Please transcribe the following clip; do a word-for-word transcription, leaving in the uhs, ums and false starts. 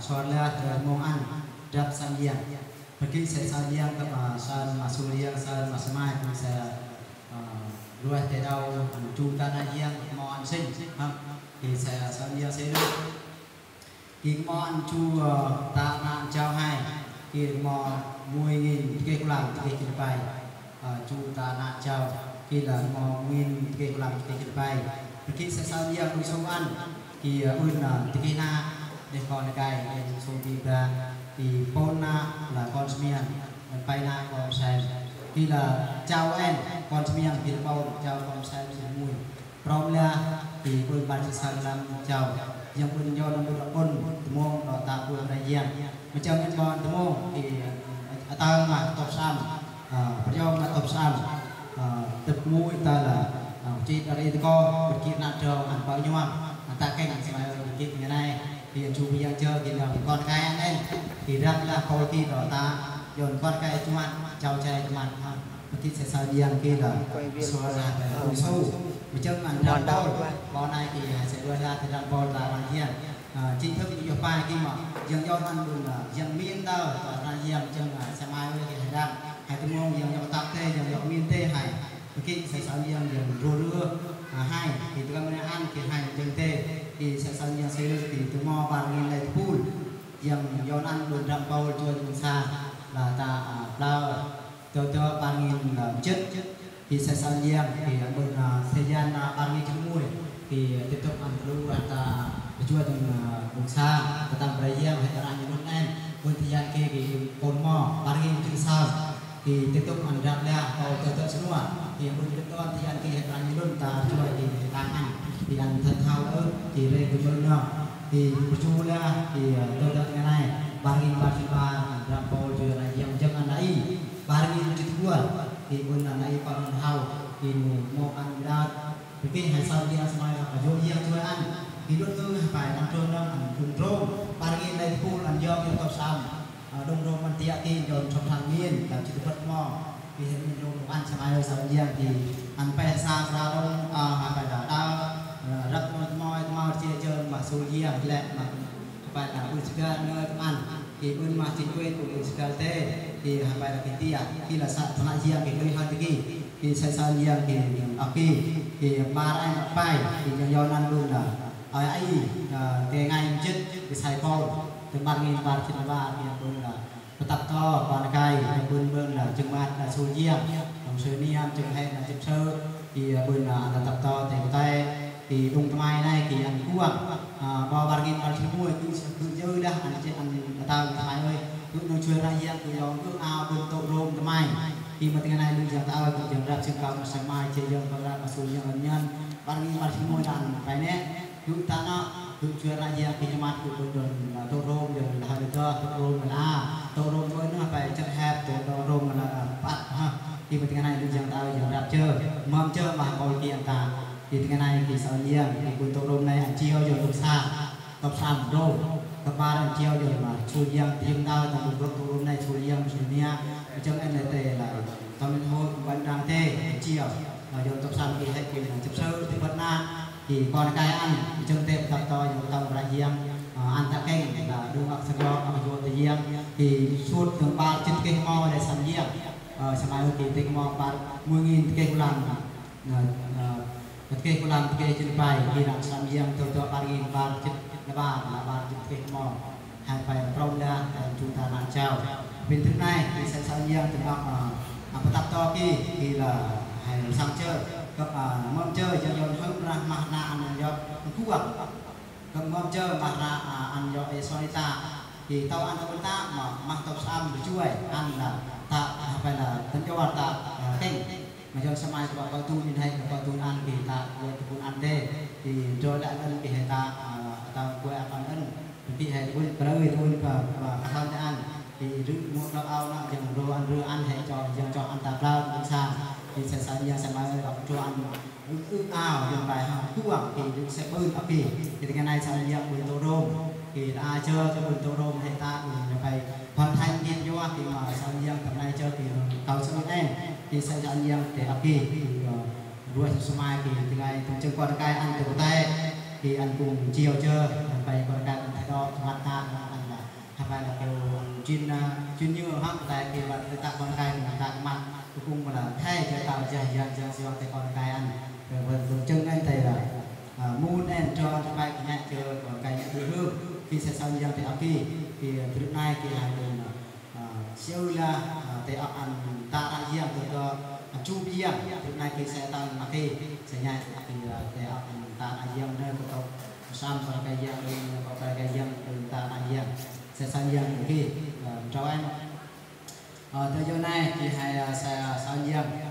Sor lah, eh, mong an, dăp sam yang. Pơki sa sam yang kơ ma san ma su yang san ma semai kơ sa, eh, ruah te dau, eh, chu ta na yang mo an sing. Ha. Ki sa sam yang sing. Ki mo an chu, eh, ta na jao hai. Ki mo mui ngin tơkeh kulam tơkeh chilipai. Eh, chu ta na jao. Ki la mo mui ngin tơkeh kulam tơkeh chilipai. Pơki sa sam yang mui su an. Ki, eh, un, eh, tơkeh na, deh kon kai, deh su bi ba, ki pon na la kon smian, pai na kon sem. Ki la jao en, kon smian, ki la pon, jao kon sem, si mui. Prom la, ki un bar sa lam jao. Yang un yo na un un, tơmong, lo ta un ra yang. Machang en kon tơmong, ki, eh, atang ma, top sam. Ah, pơyong na top sam. Ah, tep mui ta la, ah, chi ta ri ko, bơkit na dong, an pa nyuam, an ta keng, an semai bơkit ngai nai, ki an chu bi yang jơ, ki la kon kai an en, ki rap la kol ki do ta, yon kon kai chuan, chau chai chuan, ah, bơkit sa sa yang ki la, so la, ah, so, machang an rap kol, kon nai ki, ah, sa dua la, ta rap kol ta rang yang. À, chính thức ñu yua pai ki mă, yang yua ăn đun, à, yang min tơ, tơ na yang jang, à, sa mai ơi ki hai dang, hai tơmong yang yua tap te, yang yua min te hai. Ki sa sa yang yang ru ru, à, hai, ki tơ mă ăn ki hai jang te, ki sa sa yang se ki tơmong bar ngin lai tơpul, yang yua ăn đun ram paul chua đun sa, la ta, à, plau. Tơ tơ bar ngin, à, mjĭt, ki sa sa yang, ki, à, ƀon, à, thời gian, à, bar ngin jĭt mui, ki, à, tiếp tục ăn tơlu, à, ta, à, pơjua dơ̆ng, à, bơngsa, ta tăm bơrơ yang, hĕ ta ranh lun en, ƀon thời gian ki, ki, pon mo, bar ngin jĭt sa, ki, tiếp tục ăn rap la, kâo tơ tơ sơnua, ki, à, ƀon jĭt đon, thời gian ki, hĕ ta ranh lun, ta pơjua, ki, ki, ta ăn, ki, ăn thân thao ơ, ki, rê, ki, ƀon no, ki, pơjua la, ki, à, tơ tơ ngai nai, bar ngin, bar ngin, bar, ăn rap pol, jua la, yang, jang ăn la i. Bar ngin jĭt gual, ki ƀon na nai pang hau, ki nu mo an dat, ki hai sam yang semai ha, ka jo yang jua an, ki lut ngư ha pai nang tron nang an tung tron, bar ngin lai tơpul an yong yong top sam, a, dong dong man tia ki jon chop thang ngin, ka jĭt bơt mo, ki hên min dong an semai sam yang ki, an pai sa sa dong, a, ha pai da da, a, rap mo mo mo cie jon ma su yang lek ma. Pai ta ƀu sgar ngai tơman, ki ƀun ma chin kuet ƀu sgar te, ki ha pai ta ki tia, ki la sa tơna yang ki lui ha ki, ki sa sa yang ki, a ki, ki bar ai pai, ki yang yon an ƀun la, ai ai, a, ke ngai mjit, ki sai pol, tơmbar ngin bar chin bar, ki ƀun la, pơtap to, ƀan kai, ki ƀun ƀun la, jơmat la su yang, tong su niam, jơm hek la jơm sơ, ki ƀun la, an la tap to, te tai, Ki đung tơmai nai ki ăn kuang, a, ƀa bar ngin bar jĭt mui ki sa kơ yơ dah ăn jĭt ăn ta tơmai ơi. Kơ nơ̆ng chuai ră yang kơ yong kơ a ƀun tŏ rom tơmai. Ki mă tơngan nai lu yang ta ơi kơ yang rap sing kơ mă sa mai jĭt yang kơ rap mă su yang ăn nhan. Bar ngin bar jĭt mui ăn pai ne. Kơ ta nă kơ chuai ră yang ki jơmat kơ ƀun đon, a, tŏ rom yang dah dah tŏ rom la. Tŏ rom ƀun nă pai jĭt hep tŏ rom la, a, pat ha. Ki mă tơngan nai lu yang ta ơi yang rap jơ. Mâm jơ mă kol ki ăn ta. Ki tơngan nai ki sa yang, ki ƀun tŏ rom nai ăn chiêu yong tŏ sa, tŏ sam rom, tŏ bar ăn chiêu yong ma, su yang tiêm đao, tŏ rom tŏ rom nai su yang su nia, jơng ăn lai te la, tŏ min hôi, ƀan dang te, chiêu, la yong tŏ sam ki hek ki na, chụp sơ, ti bơt na, ki kon kai ăn, jơng te, tap to, yong tŏ ra yang, a, ăn ta keng, la, đung ak sa yong, ak yong te yang, ki sut, tŏ bar, chit ke mo, lai sam yang, a, samai ki te mo, bar, mui ngin te ke kulang, Na, na, tơkeh kulam tơkeh jin pai, ki nang sam yang tơ tơ bar ngin bar jit na bar, na bar jit tơkeh mo. Hai pai na prom la, dan chu ta na chao. Pin tơ nai, ki sa sam yang tơ nang, a, a, pơtap to ki, ki la, hai sang chơ, kơ, a, mâm chơ, yang yon hơm rah mah na an yok, kuang. Kơ mâm chơ mah ra, a, ăn yo e soi ta. Ki tâu ăn tâu ta, mă, mă tâu sam bơchuai, ăn la, ta, a, pai la, tăn chơ ta, a, keng. Mă yon samai tơ bă tun in hai, bă tun ăn ki ta, yo tơ pun ăn te. Ki dro la ăn ki hai ta, a, ta kuai ăn ăn. Ki hai tơ pun, pơlơi tơ pun, pă, pă, pă tăn ăn. Ki rư̆ mŭt rau ao na, yang dro ăn rư̆ ăn hai cho, yang cho ăn ta plau, ăn sa. Ki sa sa yang samai, bă dro ăn. Ư, ư ao, yang bai ha, kuang, ki, ư, se ƀun, a, ki, ki, tơngan nai, sa yang ƀun tŏ rom, ki, a, chơ, chơ ƀun tŏ rom, he ta, ư, yang bai, hoàn thành, ki, yua, ki, mă, sa yang tơm nai chơ, ki, kâo sa en, ki, sa yang te, a, ki, ư, ơ, ruai su mai, ki, tơngai, tơm chưng kon kai, ăn tơ tai, ki, ăn kung chiêu chơ, yang bai kon kai, ăn thái độ, mă ta, ăn la. Jin, a, jin ñu hăng tai ki wa tơdah kon kai mơ̆ng ta kơ mă, kơ kung mă la thai jơ tao jơ yang jang siwang tơ kon kai ăn. Kơ wa dong jơ̆ng ăn tai la, a, mun ăn tro ăn tơ bai ki ñă jơ kon kai ñă dư hư. Ki sa son yang tơ ăp ki, ki, a, trut nai ki hai dong, a, siu la, a, tơ ăp ăn ta ra yang tơ tơ, a, chu bi yang, trut nai ki sa tang mă ki, sa ñă ki, a, tơ ăp ăn ta ra yang nơ kơ tơ, sam kon kai yang, kon kai yang, ta ra yang. Sa son yang ki, a, tro ăn. A, tơ yơ nai ki hai, a, sa son yang.